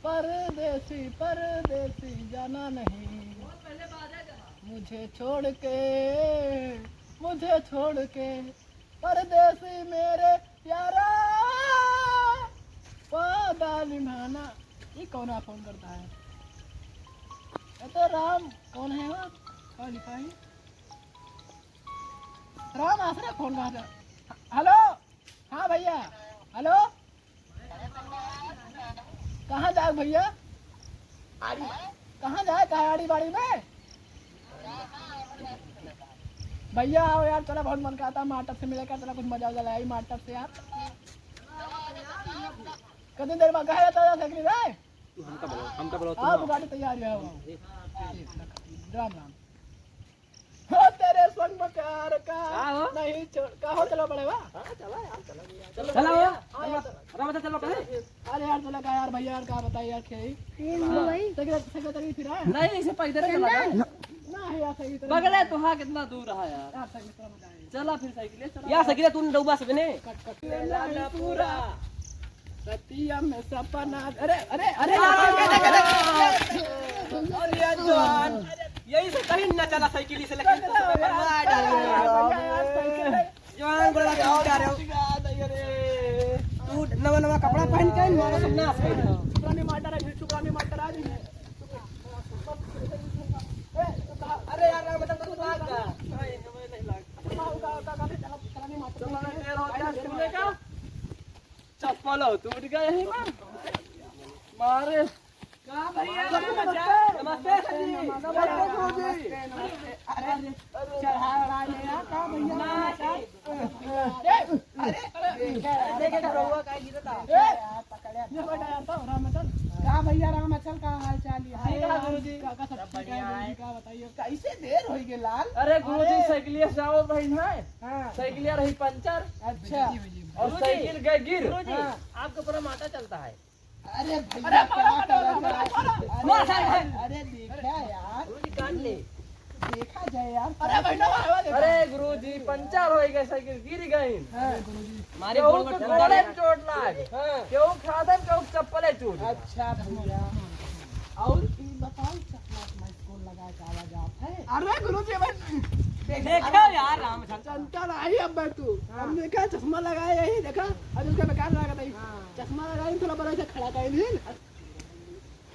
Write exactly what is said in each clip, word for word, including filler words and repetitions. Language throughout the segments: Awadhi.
परदेसी, परदेसी, जाना नहीं मुझे छोड़ के, मुझे छोड़ के, परदेसी मेरे यारा, वादा निभाना। ये कौन फोन करता है? ये तो राम, कौन है वो? कौन लिखा है? राम आसरा फोन करता है। हेलो, हाँ भैया, हेलो। कहाँ जाए भैया? आड़ी। कहाँ जाए, कहाँ आड़ी बाड़ी में? भैया आओ यार, चला, बहुत मन करता मास्टर से मिले का, चला कुछ मजा उजा लगाई मास्टर से यार। कितनी देर में कहा जाता है सकरी रे? तू हमका बुलाओ, हमका बुलाओ, तू आप ना। गाड़ी तैयार है, आओ। राम राम। हो तेरे संग में प्यार का का हो? नहीं छोड़, का हो, चलो बड़े बा। हाँ, चला यार, चला भैया, चलो चला भैया। भैया, हाँ, चला। राम, चला, चलो, चलो। अरे यार, चला का यार, भैया यार, का बताई यार, खेई। ये लो भाई। सगरे, सगरे तरी फिरा। नहीं, इसे पैदल चला चंदन। ना है यार, सही तरह बगले तो हाँ, कितना दूर रहा यार। यार, सही तरह बताई। चला फिर साइकिल, चला। यार, साइकिल तू डौबा से बने। कट, कट। लेला ना पूरा। रतिया में सपना, अरे, अरे, अरे, अरे, अरे, अरे, अरे, अरे, जवान, यही से कहीं न चला साइकिल से, लेकिन तो सब बर्बाद आ रहे हो। जवान गोड़ा टूट जा रहे हो। तू नवा नवा कपड़ा पहन के मारो सब नाश कर दो। शुक्रानी मास्टर आ रही है, शुक्रानी मास्टर आ रही है। अरे यार, राम बचन तो लाग जा। चप्पल हो, टूट गए ही मार। मारे। का भैया, नमस्ते। नमस्ते सर जी। नमस्ते गुरुजी। अरे, चढ़ा रहा है यार, का भैया? अरे, अरे, देखे, देखे, रउआ का गिरता। ए, ये बेटा यार, तो राम बचन। का भैया राम बचन, का हाल चाल है? ठीक है गुरुजी। का, का सब ठीक है गुरुजी, का बताइए? कैसे देर हो गए लाल? अरे गुरुजी, अरे। साइकिलिया से आवत रही है। हाँ। साइकिलिया रही पंचर। अच्छा। और गुरुजी, साइकिल गए गिर। गुरुजी, हाँ। आपके पूरा माता चलता है। अरे भैया, अरे, क्या मारो, मारो, करा मारो, जाए? मारो, मारो। अरे, मारो, मारो। अरे, देखा यार। गुरुजी, काट ले। देखा जाए यार। अरे, भैया, मारो, मारो। अरे, गुरुजी, पंचर हो गए, साइकिल गिर गई। हाँ। मारे केहू गोड़ में के ठंडा गोड़े लगा। में चोट लाग। हाँ। केहू खादम, केहू चप्पले टूट। अच्छा भैया। और ई बताओ, चश्मा, चश्मा कौन लगा के आवा जात है? अरे गुरुजी, भाई, देखा यार, रामचंद्र। जनता नहीं अब तू। हाँ। हमने क्या चश्मा लगाए यही, देखा, अब उसका बेकार लगा था। हाँ। चश्मा लगाए, थोड़ा बड़ा से खड़ा था, नहीं?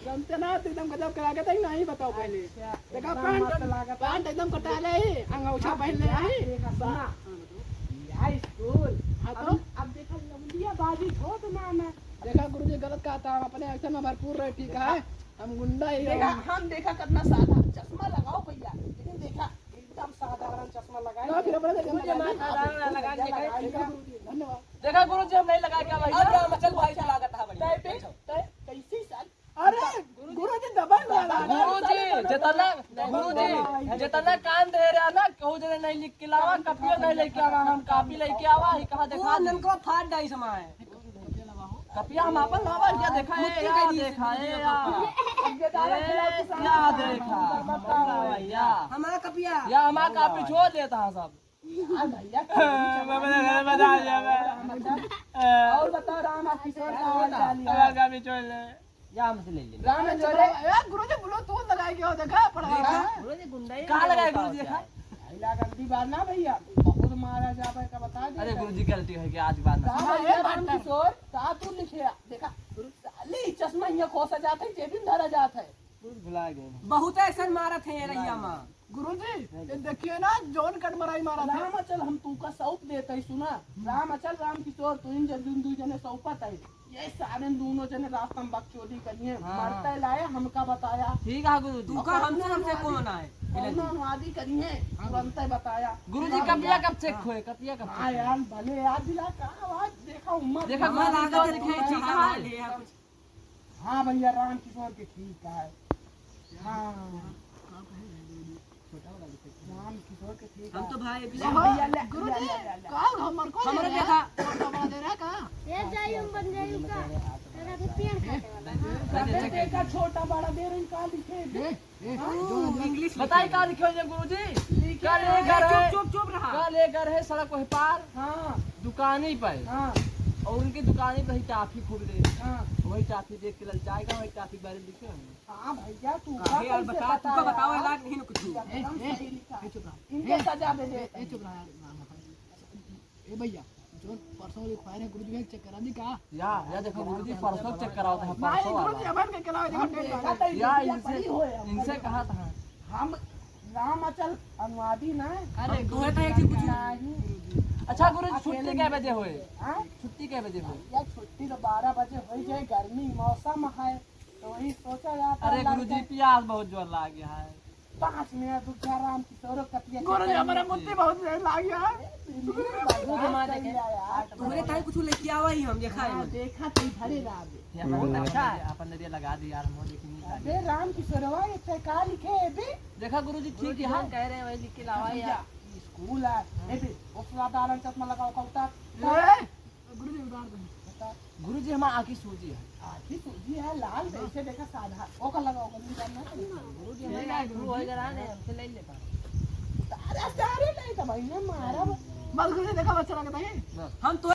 जानते ना, तो एकदम गजब करा के था, नहीं बताओ पहले। अच्छा, देखा, एकदम पैंट, मस्त लागत है। पैंट एकदम कटा ले, अंगौछा हाँ, पहन ले, भैया, है। देखा, सुना। हाँ, बताओ। या स्कूल। हाँ, तो? अब, अब देखा, लौंडिया बाजी छोड़ ना, ना। देखा गुरुजी, गलत कहा था, हम अपने action में भरपूर रहे, ठीक है? हम गुंडा ही देखा, हैं। हम देखा कितना सादा चश्मा लगाओ भैया, लेकिन देखा एकदम साधारण चश्मा लगाए। ना, फिर अपने देखा गुरुजी, लगा हमारा दिया। साधारण लगा दिया, देखा। देखा गुरुजी, धन्यवाद। देखा गुरुजी, हम नहीं लगा क्या भाई? अब राम चल भाई से लागत है बढ़िया। तय पे, तय कैसी साल? अरे गुरुजी, दबंग वाला। गुरुजी, जितना, गुरुजी, जितना काम दे रहा ना, कहू जने नहीं लिख के लावा, कॉपियो नहीं लेके आवा, हम कॉपी लेके आवा, ही कहा देखा दी। नलको फाट डाई समाए। कपिया हम आपन लावा, क्या देखा है, मुट्ठी या का दी देखा है, से या। अब ये डाला ए, खिलाओ किसान या को। देखा, बताओ भैया। हमारा कपिया। या हमारा कॉपी छोड़ देता है सब। यार भैया, बाबा ने घर बता दिया मैं। और बताओ राम, आप किशोर का हाल चाल है? हमारा कॉपी छोड़ ले। या हमसे ले ले। राम छोड़े। ए, गुरुजी, Bluetooth लगाए के हो, देखा, पढ़वा रहा है। गुरुजी, गुंडा ही कहाँ लगाए गुरुजी, देखा? भाई, ला गलती बात ना भैया, बहुत मारा जावे का बता दे। अरे गुरुजी, गलती हो गई, आज बात ना। का भैया राम किशोर, का तू लिखे? देखा, गुरु साले, ई चश्मा यहाँ खोसा जात है, जेबी में धरा जात है। गुरुजी भुला गए। बहुत ऐसन मारत है ये रैया माँ। गुरुजी, ये देखिए ना, जौन कट मराई मारा था। राम अचल, हम तू का सौंप देते ही सुना। राम अचल, राम किशोर, तू इन जन, दू जने सौंपत है। ये सारे दोनों जने रास्ता में बकचोदी करिए, हाँ, मरते हाँ। लाए, हमका बताया। ठीक है गुरुजी। तू का हमसे, हमसे कौन आए? कौन अनुवादी करिए, तुरंते बताया। गुरुजी, हाँ, कपिया भैया। कब चेक हाँ। होए? कपिया कब हाँ चेक होए? यार, भले याद दिला, का आवाज देखा, उम्र देखा, हमारा गुरुजी लागत तो है, लिखे, ठीक है। हाँ, ले यार, कुछ हाँ भैया, राम किशोर के ठीक है। हाँ। राम किशोर के ठीक हम है। तो भाई भी ले भैया, ले, गुरुजी, ले, ले, ले, ले। का हमर को हमरे ले देखा। छोटा बड़ा दे रहा का? ये जाई हम बन जाई का? तेरा भी पेड़ काटे वाला। हाँ। अरे देखा, छोटा बड़ा दे रही का लिखे? ए, ए, हाँ, जो इंग्लिश बताई लिखे। का लिखे हो ये गुरुजी? लिखे कल है। एक घर है, चुप, चुप, चुप रहा। कल एक घर है सड़क वही पार। हाँ। दुकानी पे। हाँ। और उनकी दुकान पे ही टाफी खूब ले। हाँ। वही टाफी देख के ललचाएगा, वही टाफी के बारे में लिखे होंगे। हाँ भैया, तू काहे का यार कैसे बता, तू पता का बताओ यार? लाग नहीं न कुछ। एकदम ए, ए, सही लिखा। ए, चुप रहा। इनके ए, सजा दे दे। ए, ए, चुप रहा यार, ना, ना, ना। ए भैया, जो परसों वाली फायर है, गुरुजी, check करा दी का? या, या देखो गुरुजी, परसों check कराओ था, नहीं, परसों गुरुजी, वाला। हमारे के कराओ, देखो, हम date देखा वाला। था, या, इनके इनसे, पड़ी हुए हम इनसे कहा था। हम राम अचल अनुवादी ना। अरे, हम तो है तो एक ही कुछ। नहीं। अच्छा गुरुजी, छुट्टी अकेले कै बजे होए? हाँ? छुट्टी कै बजे होए? या छुट्टी तो बारह बजे हो जाए, गर्मी मौसम है, तो वही सोचा जाता है अरे गुरुजी, लड़का। प्यास बहुत जोर लाग गया है। पाँच मिनट रुक जा, राम किशोरो कटिया गुरुजी, चटनी हमारा है। मुट्ठी बहुत जोर लाग गया है। गुरुजी, मार देखे। यार, तुम्हारे ताई कुछ लेके आवा ही हम, देखा है हाँ, मैंने। देखा तो भरे ना आवे। ये बहुत अच्छा है, अपन नदिया लगा दी यार, हम लेकिन नहीं लगा अबे राम किशोरवा, ये ते का लिखे है बे? देखा गुरुजी, ठीक गुरुजी है। जो कह रहे हैं वही लिख के लावा यार। स्कूल है। ए बे, उसला दालन चश्मा लगाओ, कौता। ए, गुरुजी उतार दो। बता। गुरुजी, हमार आँखी सूजी है। आँखी सूजी है, लाल, हाँ। वैसे देखा साधा। ओका लगाओ, गुरुजी, जानना है? गुरुजी, हमारे यहाँ गुरु होएगा ना, हमसे ले लेता। अरे, सारे नहीं तो भाई, मैं मारा। बस गुरुजी, देखा, अच्छा लगता है। बस। हम तो